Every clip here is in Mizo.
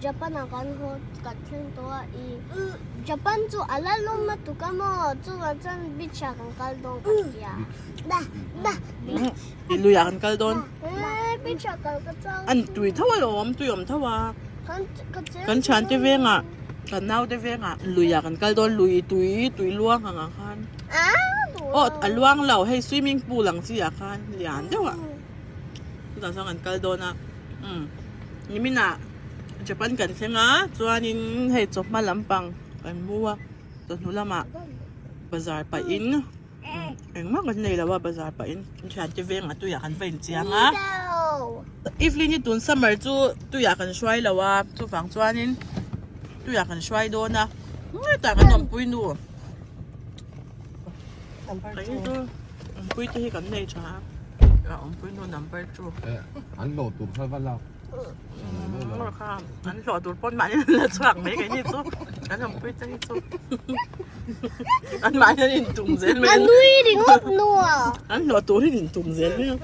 Japan ah kan haw kan thleng tawh a i Japan chu a la lawm a tuk a maw chuvang chuan beach ah kan kal dawn ka tia. I lui ah kan kal dawn. Beach ah kal ka chang. An tui tho alawm tui awm tho a. Kan thiante vengah kan naute vengah lui ah kan kal dawn lui tui tui luang ang ah khan. Aw a luang lo hei swimming pool ang chi ah khan lian deuh ah. Chutah chuan kan kal dawn a umm nimin ah Japan kan thleng a chuanin hei chawhma lampang kan mu a chawhnu lamah bazar pahin engmah kan nei lo a bazar pahin kan thiante vengah tuiah kan va inchiang a Evelyn hi tun summer chu tuiah kan hruai lo a chuvang chuanin tuiah kan hruai dawn a hetah kan awmpui nu. Awmpui te hi kan nei tha a awmpui nu number 2 an hlawh tur kha va lak kha an hlawh tur pawn mahni an la chhuak mai keini chu kan awmpui te hi chu an mahni an intum zel mai a nui ringawt nu a an hlawh tur hi intum zel mai a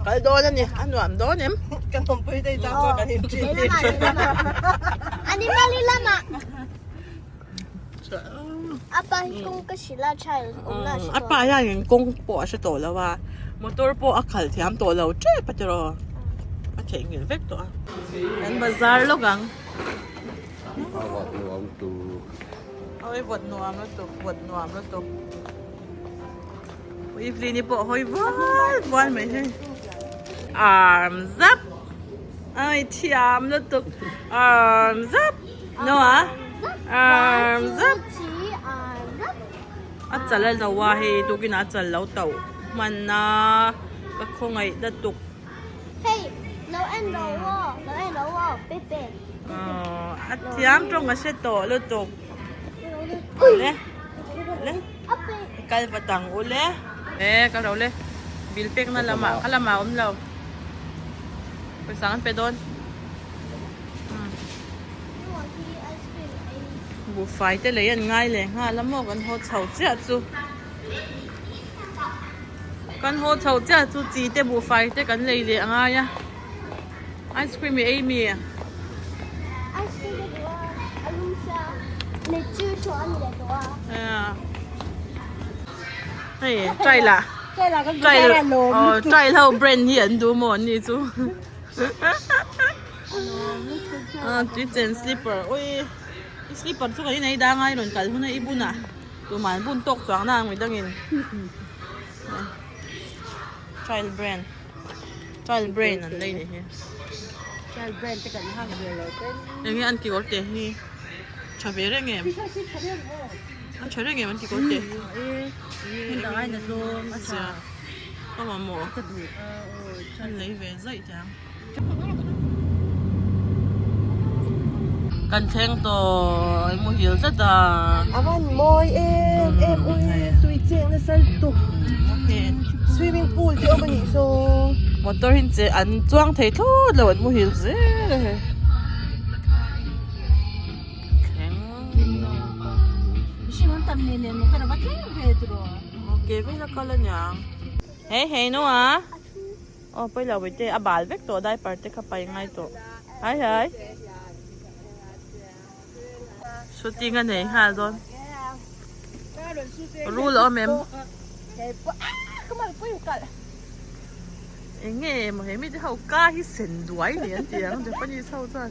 kal dawn a ni a nuam dawn em kan awmpui te hi chang chuan kan inṭin animal lamah A pa hi kawng ka hrilh a child awmna a hre tawh. A pa hianin kawng pawh a hre tawh lo a, motor pawh a khalh thiam tawh lo tep a tiraw, a theihnghilh vek tawh a. Kan bazar lawk ang. A vawt nuam lutuk. Awi vawt nuam lutuk, vawt nuam lutuk. Evelyn-i pawh hawi vual vual mai hei. Arms up. Awi thiam lutuk. Arms up. No a arms up a chal a lo a hei tukin a chal lo tauh hman a ka khawngaih na tuk hei lo en ro aw lo en ro aw pepe a thiam tawng a hre tawh lutuk le le kal vat ang u le e ka ro le bill pek na lamah ka lamah a awm lo pawisa an pe dawn. Buhfai te lei an ngai leh nghal a maw kan haw chho chiah chu kan haw chho chiah chu chi te buhfai te kan lei leh a ngai a ice cream i ei mi hei try lah try ho brand hi an duh maw an ni chu. Tui chen slipper ui i slipper chu ka inei dang a i rawn kal hun a i bun a tumah an bun tawk chuang na ang midangin child brand child brand an lei nih hi child brand te kan hak ve lo ten enge an kekawr te hi tha ve reng em a tha reng em an kekawr te ka mamawh an lei ve zaih teh ang. Kan thleng tawh i muhil tlat a. A van mawi em em ui tui cheng nasa lutuk swimming pool te awm a nih saw. Motor hi che an chuang thei thlawt lo an muhil zel a hei. Thleng. Mihring an tam nen nen motor a va tlem ve tiraw. Ke vel a kal aniang. Hei hei no a. Aw pawi lo te a bal vek tawh diaper te kha pai ngai tawh hai hai shooting a nei nghal dawn rul a awm em eng nge maw he mite ho ka hi sen duai ni an ti ang Japanese ho chuan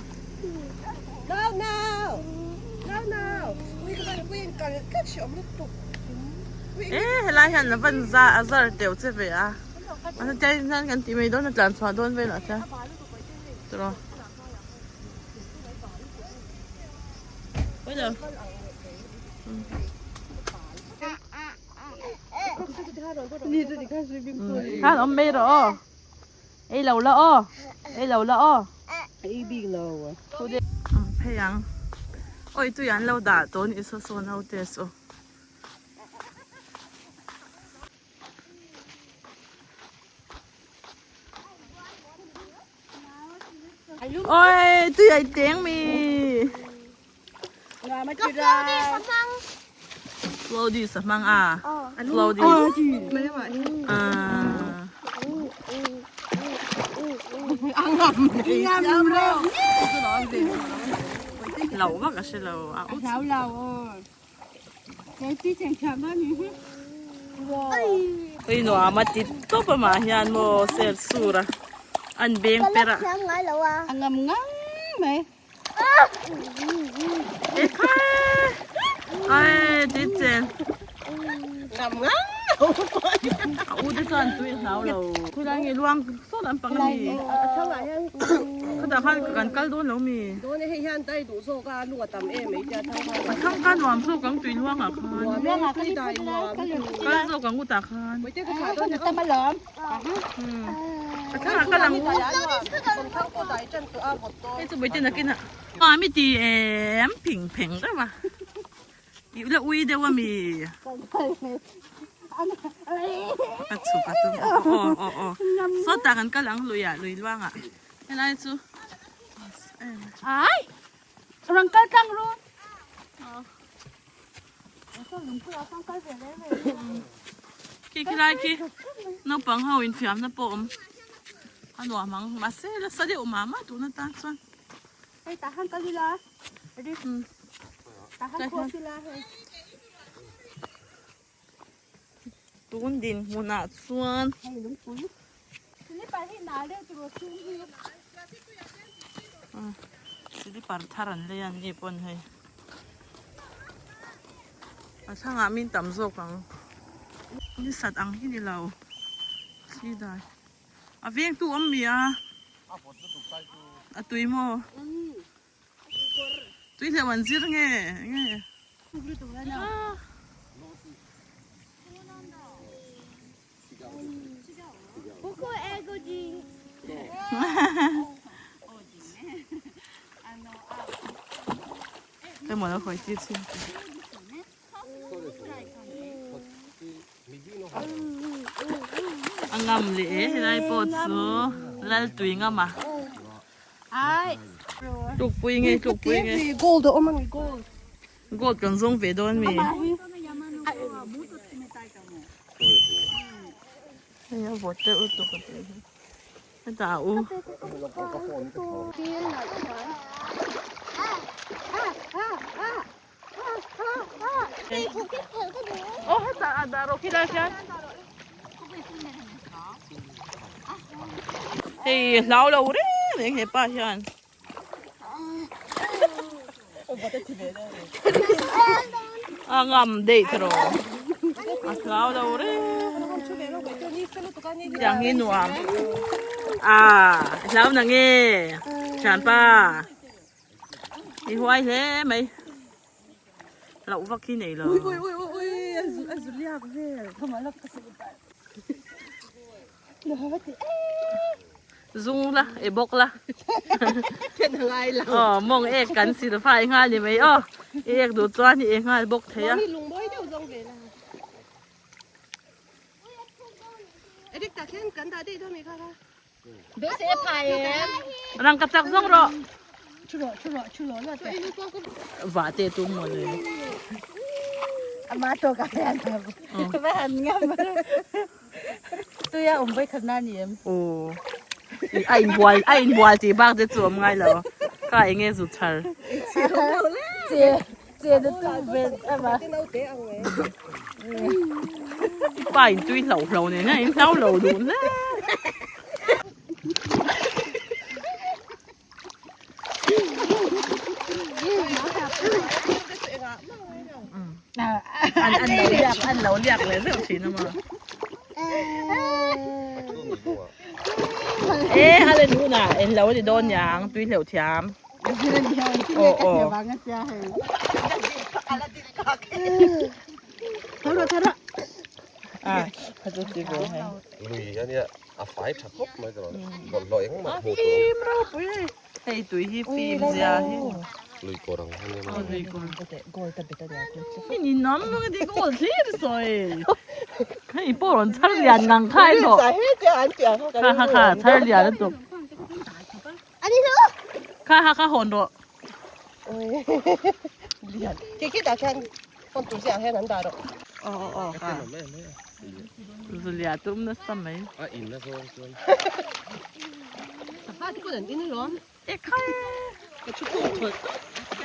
e helai hian a van za a zar teuh che ve a. A tlai hian kan tih mai dawn a tlan chhuah dawn velah chuan tiraw Oi lo Khan awm mai rawh aw ei lo la aw ei lo la aw ei bik lo phei ang oi tui an lo dah tawh a nih saw sawn ho te saw. Ôi, tôi ấy tiếng mi. Floaty sa mang à. Floaty. À. Ngam reuh. Loh vak a hre lo. A Hlau lo aw. Kei pi cheng thiam a ni hi. Ui nuam a ti tawp a mah hian maw ser sur a an beng per a. Ka la thiam ngai lo a. A ngam ngang mai. E kha ai ti chen. Ngam ngang. A u te chuan tui a hlau lo. Khulai nge luang sawt an pang a mi. A thangah hian Khutah khan kan kal dawn lo mi. Dawn e hei hian dai duh zawk a lung a tam em mai tia thang khan. A thang kha nuam zawk ang tui luangah khan. Nuam e tui dai nuam. Kal zawk ang utah khan. Mawite ka thlah dawn e. Tam alawm. A thangah kal ang u. Thang pawh dai tan tawh a vawt dawn. Hei chu mawite nakin a. Mami ti em phing pheng deuh a. I la ui deuh a mi. A chhuk a tum aw aw aw. Sawtah kan kal ang luiah lui luangah. Helai chu. Ai. Rang kal tlang ru. Khi khilai khi naupang ho infiamna pawh awm a nuam ang mahse nasa deuh mah mah tun atan chuan. Hei tah han kal ila. Tah han cross ila hei. Tun dinhmunah chuan. Hei lungpui. Silipar hi nal deuh tur aw chhung hi. Silipar thar an lei a ni pawn hei. A thlangah min tam zawk ang. Ni sat ang hi ni lo. Thli dai. A vengtu awm mi a. A tui maw? Tui hleuh an zir nge nge. Emaw lo hawi tir chin. A ngam leh e helai pawh chu lal tui ngam a. Tlukpui nge tlukpui nge. Gold a awm a ni gold. Gold kan zawng ve dawn mi. Hei a vawt deuh lutuk a tih hi. Hetah a u. Aw hetah a dah rawh khi lai hian. Hei hlau lo reng reng hepa hian. A ngam daih ta rawh. A hlau lo reng. Tiang hi nuam. A hlau na nge thianpa. I huai hle mai. Loh vak hi nei lo. Ui ui ui ui a zu a zu liak vel. Zung la e bawk la. Khen a ngai lo. Aw mawng ek kan sil fai nghal ni mai aw. I ek duh chuan i e nghal bawk thei a. Mami lungmawi deuh zawng ve la. Eric tak hian kan dah daih dawn mai kha kha. Beisei a phai em. Rangka chak zawng rawh. Thu rawh thu rawh thu rawh rawh teh. Vah te tum maw le. Ama tawk ah hian va han ngam. Tuia awm vawikhat na ni em? Aw. A inbual a inbual tih bak te chu awm ngai lo. Ka eng nge zut thar. Che che na tu ve ama. Pa in tui hlo hlo nen a in hlau lo duh hle. An an lo liak an lo liak leh zeuh thin a maw. E a len hunah en lo a ni dawn niang tui hleuh thiam. Aw aw. A kha chu ti ve hei. Lui ania a fai tha khawp mai tawh bawlhhlawh engmah hmuh tur fim ropui hei hei tui hi fim zia hi lui kawr ang hian aw lui kawr hei ni nam ang a ti gold hlir sawi hei pawh rawn chhar lian ngang kha ai tawh kha kha kha chhar lian a tuk kha kha kha hawn rawh lian khi khi tah khian hawn tur chiah hian an dah rawh aw aw aw kha Zulia tum nasa mai. A in na zawng chuan. te pawn an in alawm. E khai! Ka thu khum thawlh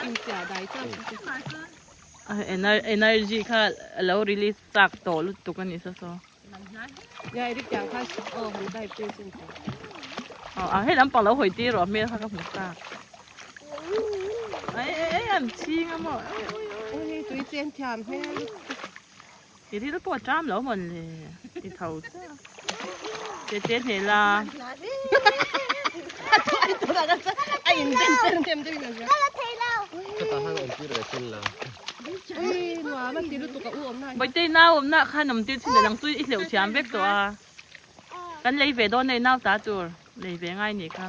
in sia dai chak chu. Energy kha a lo release chak tawh lutuk a ni sa saw. Ya Eric tiang khan aw han type te chin tawh. Aw a hei lampang lo hawi tir rawh hmel kha ka hmu chak. Ai ai ai an chhing a maw. Ui hei tui chen thiam hmel. I ril pawh a ṭam lo mawn le i tho chiah. Che che hneh la. A in ben tel em deuh in a zia. Ka la thei lo. Ka ta han awm tir ve chin la. Ui nuam a ti lutuk a u awm na. Bawihte nau awm na khan awm tir chin lang chu i hleuh thiam vek tawh a. Kan lei ve dawn nei nau ta tur lei ve ngai nih kha.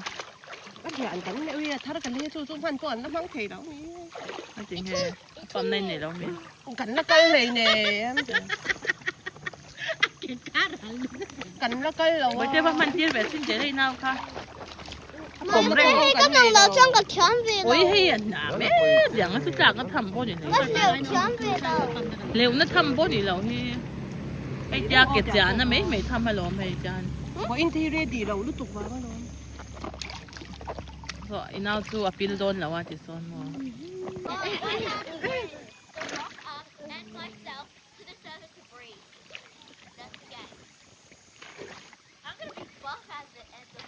A hian kan leh ui a thar kan lei chu chu hman pawh an la hmang thei lo ni. A ti nge a pam na in nei lo mi. Kan la kal hlei nem. Kan la kal lo a. Bawihte va hman tir ve chin che lei nau kha. Kawm reng. Hei ka nang lo chuan ka thiam ve lo. Oi hei an nam e tiang a chu tlak na tham pawh ni lo. Ka hleuh thiam ve lo. Hleuh na tham pawh ni lo hi. Hei tia ke chiah na mai mai tham alawm hei chuan. Vawiin in thei ready lo lutuk vang alawm. So i nau chu a pil dawn lo a ti sawn maw.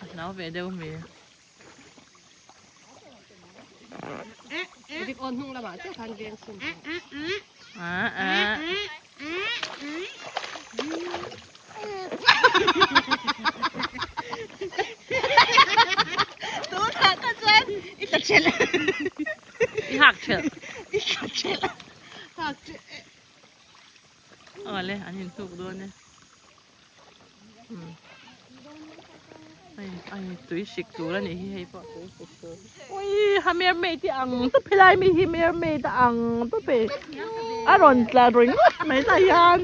A hlau ve deuh mi. Dik awn hnung lamah chiah khan veng chhun tawh. Ah ah. Tunah kha chuan i tla ṭhelh. I hak ṭhelh. I tla ṭhelh. Hak ṭhelh. Awle an inhnuk dawn e. Ai tui hrik tur a nih hi hei pawh tui hrik tur ui ha mermaid hi ang tawp helai mi hi mermaid a ang tawp e a rawn tla ringawt mai tah hian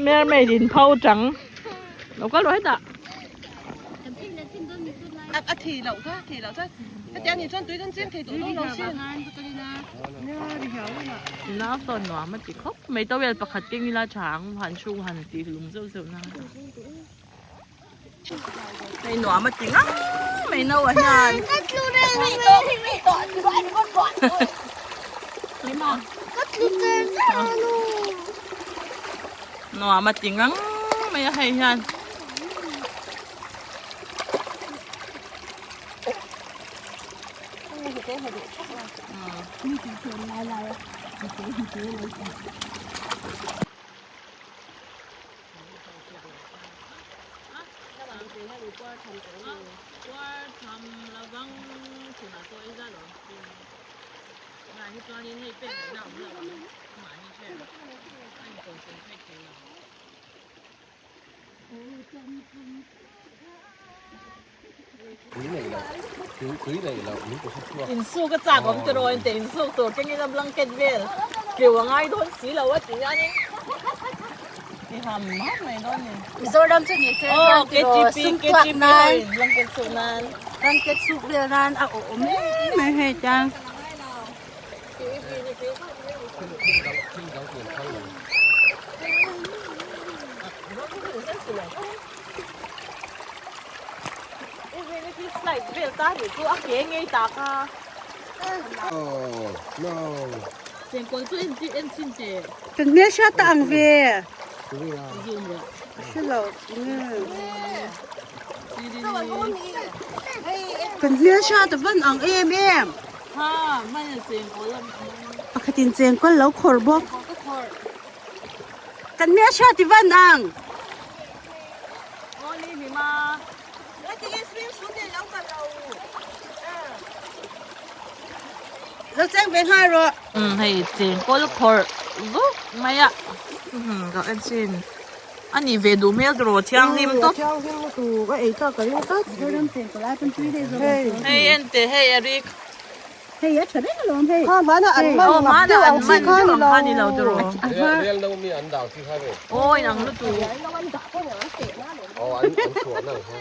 mermaid in pho chang lo kal rawh hetah. A thi loh kha thi loh chuan hetiang nih chuan tui kan cheng thei tawh dawn lo sin. Nau sawn nuam a ti khawp mai towel pakhat keng ila tha ang han hru han ti hlum zeuh zeuh na hei nuam a ti ngang mai no ah hian Ka tlu reng mai Ka tlu cher cher a nu. Nuam a ti ngang mai a hei hian. Insuk a chak awm tiraw engte insuk tur kengin a blanket vel keu a ngai dawn si lo a tih hianin i ham ham mai dawn ni. Mizoram chu ni se chuan tiraw sum tuak nan blanket suk nan blanket suk vel nan a awm em mai hei chuan. Slide vel ta nih chu a ke ngei tak a. Oh no. Chengkawl chu en en chhin teh. Kan hmel hriat ta ang ve. Zoom rawh. Hre lo. Kan hmel hriat a van ang em em. Ha hman a chengkawl a. Pakhatin chengkawl lo khawr bawk. Kan hmel hriat i van ang. Aw ni hlim a. Lo cheng ve nghal rawh. Umm hei chengkawl khawrh zuk mai a. Umm ka en chin. A nih ve duh hmel tiraw thianghlim tawp. Thianghlim lutuk a ei tak ka ring tlat. Zoram chengkawl ai pawn tui daih zawk ang chu. Hei en teh hei Eric. Hei a tha reng alawm hei. Kha hmana an man ngap deuh ang chi kha ni lo. Kha ni lo tiraw. A hma. Real no mi an dah chi kha ni. Aw in ang lutuk. Aw an an chhuah na ang kha.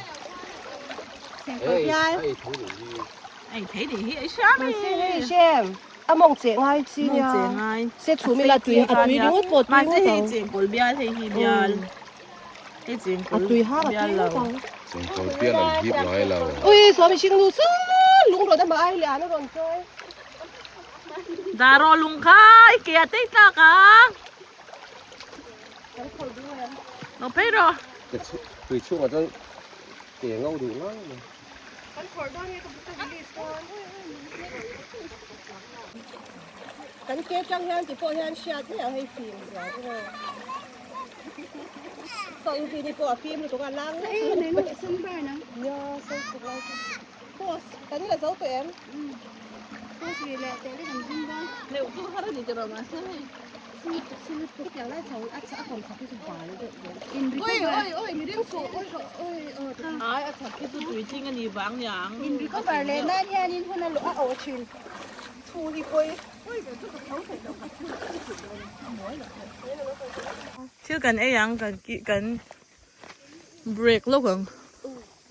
Chengkawl bial. Ei thei nih hi. Ei thei nih hi ei hriam e. Hei Shem a mawng cheh ngai chi nia. Mawng cheh ngai. Se chhum ila tui a tui ringawt pawh tui ngawt ang. Mahse hei chengkawl bial hei hi bial. Hei chengkawl bial lo. Chengkawl bial an hip ngai lo. Ui saw mihring lu chu lung rawn ama ai leh an a rawn chawi. Daraw lung kha i ke a tei tlak a. Lo phei rawh. Tui chhungah chuan ke ngau duh ngang a ni. Kan phawrh dawn nge ka release dawn. Kan ke tang hian ti pawh hian hriat mai ang hei fim zia chu maw. Saw in ni pawh a fim lutuk a lang mai. Nia saw chhuk lai chu. Post kan la zo tawh em? Post ri leh teh lek an ding dawn. Hleuh chu har a ni tiraw mahse hei. Oi oi oi mi ring suh oi oi oi. Ai a chhak khi chu tui tling a ni vang niang. In recover leh nan hianin hun a luah a awh thin. Thu hi pawi. Thil kan ei ang kan kan break lawk ang.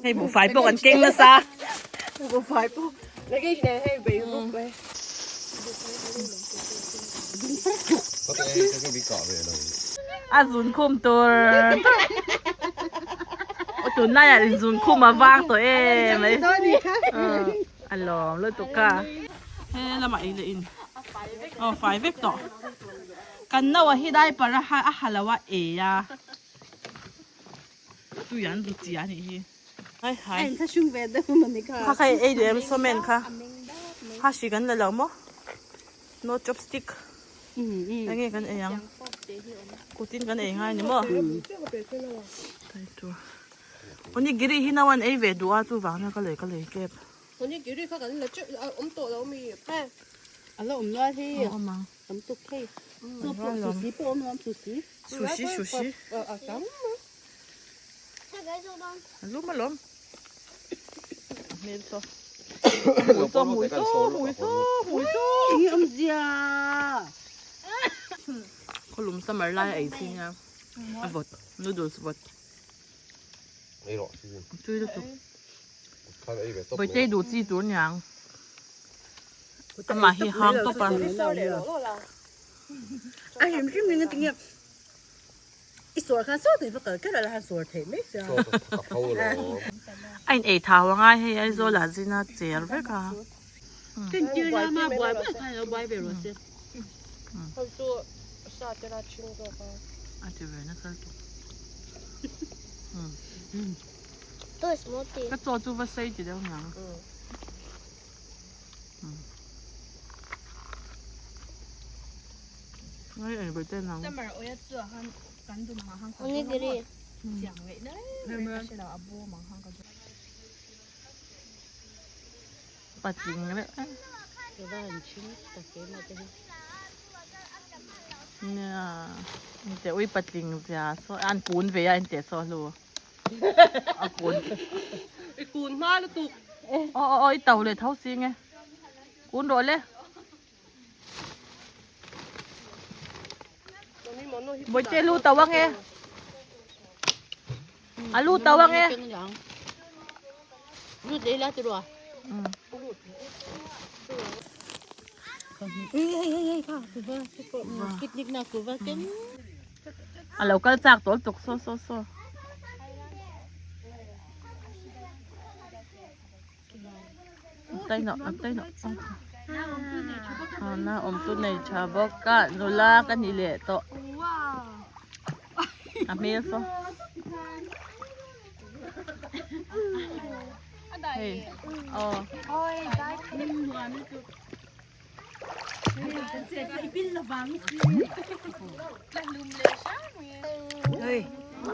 Hei buhfai pawh kan keng nasa. Buhfai pawh luggage nen hei bei bawk mai. A zun khum tur tur. Tunlaiah zun khum a vang tawh em mai. A lawm lutuk ka. He lamah ei leh in. Aw fai vek tawh. Kan naua hi diaper a ha lo a ei a. Tui an zu chi a nih hi. Hai hai. Kha hring ve deuh maw ni kha. Kha kha ei duh em sawmen kha. Kha hri kan la lo maw. No chopstick. Enge kan ei ang. Kutin kan ei ngai ni maw. Tai tur. Onigiri hi nauan ei ve duh a chuvang na ka lei ka lei kep. Onigiri kha kan la teuh a awm tawh lo mi. A la awm nual hi. A awm ang. Tam tuk thei. Chu pawh sushi pawh awm lo ang sushi. Sushi sushi. A tam a. A lum alawm. A hmel saw. Hmui saw hmui saw hmui saw hmui saw. Eng awm zia. Khawlum summer lai a ei chi nia. A vawt noodles vawt. Ei rawh si. Tui lutuk. Khan ei ve tawp. Bawihte duh chi tur niang. Amah hi hang tawp a. A hrim hrim ring a tinge. I suar khan saw tui va kal kher a la suar theih mai sia. A in ei thau angai hei Aizawl ah zin a cher vek a. Entir lama buai buai khan alo buai ve rawh se. Hei chu sa te la chhing zawk a. A ti ve nasa lutuk. Ka chaw chu va sei ti deuh niang. Ngai ei ve ten ang. Patling reuh e. Nia inte ui patling zia saw an kun ve a inte saw hlu a kun. I kun hma lutuk. Aw aw aw i to leh tho si nge kun rawh le. Bawihte lu to ang e. A lu to ang e. Lut leh ila ti rua. Picnic na kuva ken. A lo kal chak tawl tuk saw saw saw. Tai nawh a tai nawh a na awm chu nei tha bawk a nula ka ni leh tawh a hmel saw hei aw.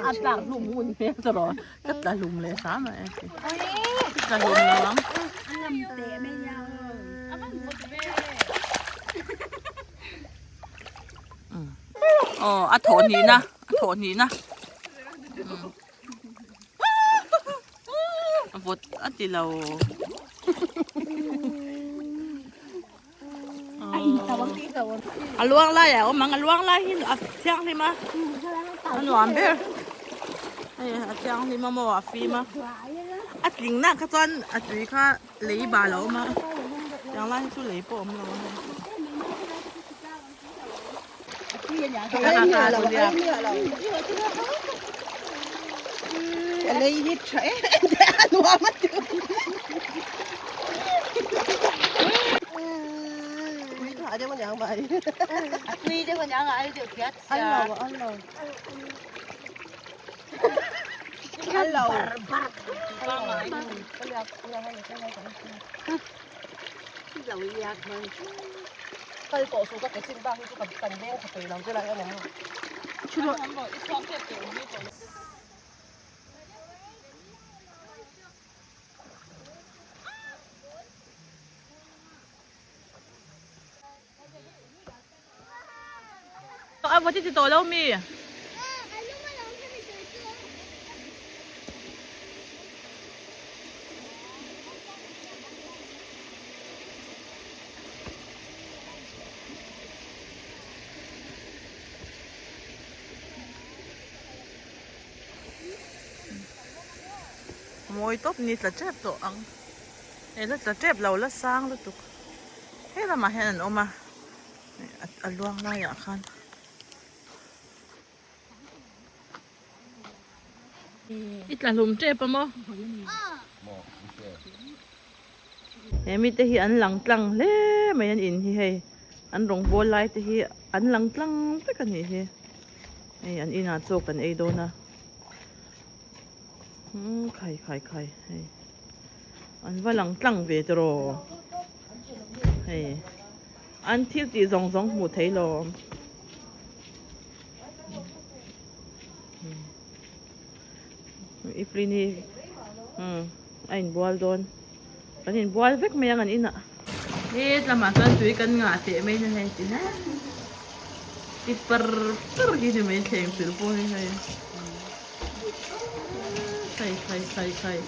A tlak hlum hun hmel chu rawh ka tla hlum leh hram a tla hlum lo ang. Aw a thawh hnihna a thawh hnihna a vawt a ti lo. A luang lai ah a awm ang a luang lai hi a thianghlim a a nuam ber hei a thianghlim a maw a fim a a tling nak kha chuan a tui kha lei bal a awm a tiang lai hi chu lei pawh a awm lo a hei. A lei hi tha em em teh a nuam a ti. Tui tha deuh a niang mai. A tui deuh a niang a al deuh phiat sia. Al lo al lo. Al lo. Kal tawh suh ka ke chin bak hi chu kan veng kha tui lo che lai a ni maw. A vaw ti ti tawh lo mi? Mawi tawp ni tla tep tawh ang he la tla tep lo la sang lutuk he lamah hian an awm a a luang laiah khan i tla hlum tep a maw he mite hi an lang tlang hle mai an in hi hei an rawngbawl lai te hi an lang tlang vek a nih hi hei an inah chaw kan ei dawn a umm khai khai khai hei an va lang tlang ve tiraw hei an thil tih zawng zawng hmuh theih lawm. Evelyn hi a inbual dawn kan inbual vek mai ang an inah he lamah chuan tui kan ngah teh mai na hei ti hle ti par par hi ni mai thleng sil pawh hi hei khai khai khai khai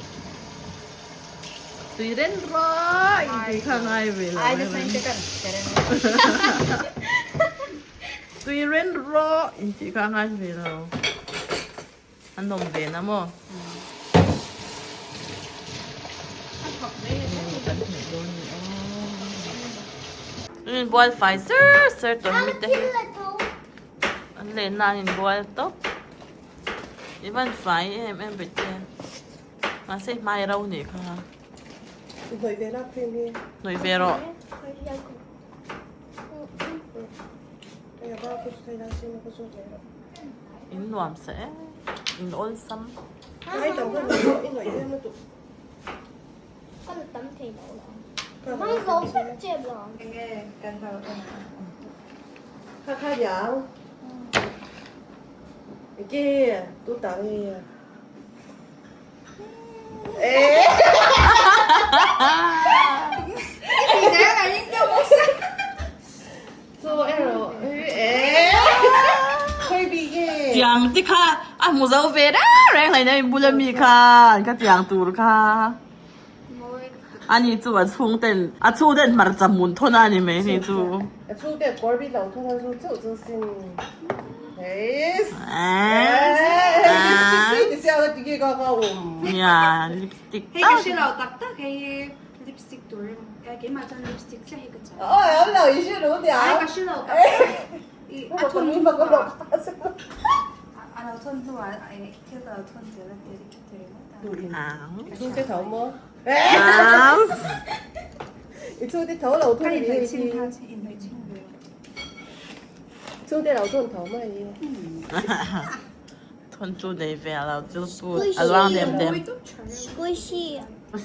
tui ren rawh in tui kha ngai ve lo tui ren rawh in tih kha ngai ve lo. A nawm ve na maw? An inbual fai ser ser tawh mi te hi. An lenna an inbual tawp. I van fai em em ve te. Mahse hmai ro nih kha. Hnawih ve la cream hi. Hnawih ve rawh. In nuam sa e, in awlsam. Tiang te kha a hmu zo ve reng reng hlei na in bula mi khan ka tiang tur kha ani chu a chhung ten a chhung ten hmarcha hmun thawn a ni mai ni chu. A chhung ten kawr bik lo thawn a chu chauh chu sin Nia lipstick Hei ka hre lo tak tak hei hi lipstick tur emaw keimah chuan lipstick chiah hi ka chah. Oi awm lo i hre lo nia. Ai ka hre lo tak tak. I a thun hnuah a lo thun hnuah thil ka lo thun tel a ti ka ti ringawt a. I chhungte tho maw? I chhungte tho lo thun Ka inhnawih chhin kha inhnawih chhin ve. Chhungte lo thun tho mai. Thun chu nei ve lo chu put a luang dem dem. Squishy.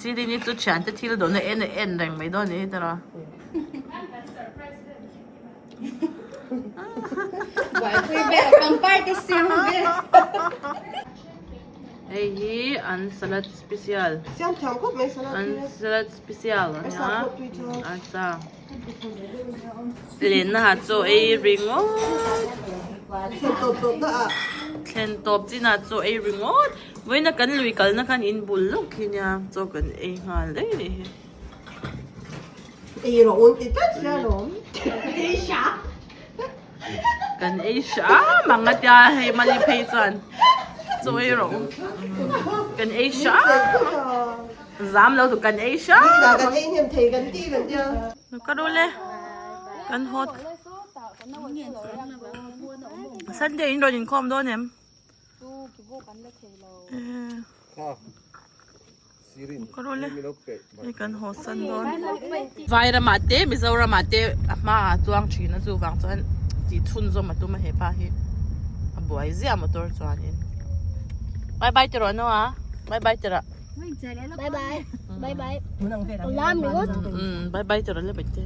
Siri ni chu thiante thil dawn a en a en reng mai dawn ni tawh. Buaipui vel pangpar te siam vel. Hei hi an salad special. Siam thiam khawp mai salad hi. An salad special a nia. Arsa. Lenna ha chaw ei ringawt. Thlen tawp tawp na ah. Thlen tawp chinah chaw ei ringawt. Vawiina kan lui kalna khan in bul lawk khi nia chaw kan ei nghal daih anih hi. Ei rawh un ti tlat sia lawm. Ei hra. Kan ei hram ang a tia hei mali phei chuan chaw ei rawh u. Kan ei hram. Zam lo tu kan ei hram. Kan ei hnem thei kan ti kan tia. Ka ru le. Kan hawt. Sunday in rawn inkhawm dawn em? Kha sirin Hei kan haw san dawn. Vairamah te Mizoramah te a hmaah chuang thin a chuvang chuan tih chhunzawm a tum a hepa hi a buai ziah motor chuanin. Bye bye ti rawh no a bye bye ti rawh. Bye bye. Bye bye. Bye bye. Bye bye ti rawh le baite.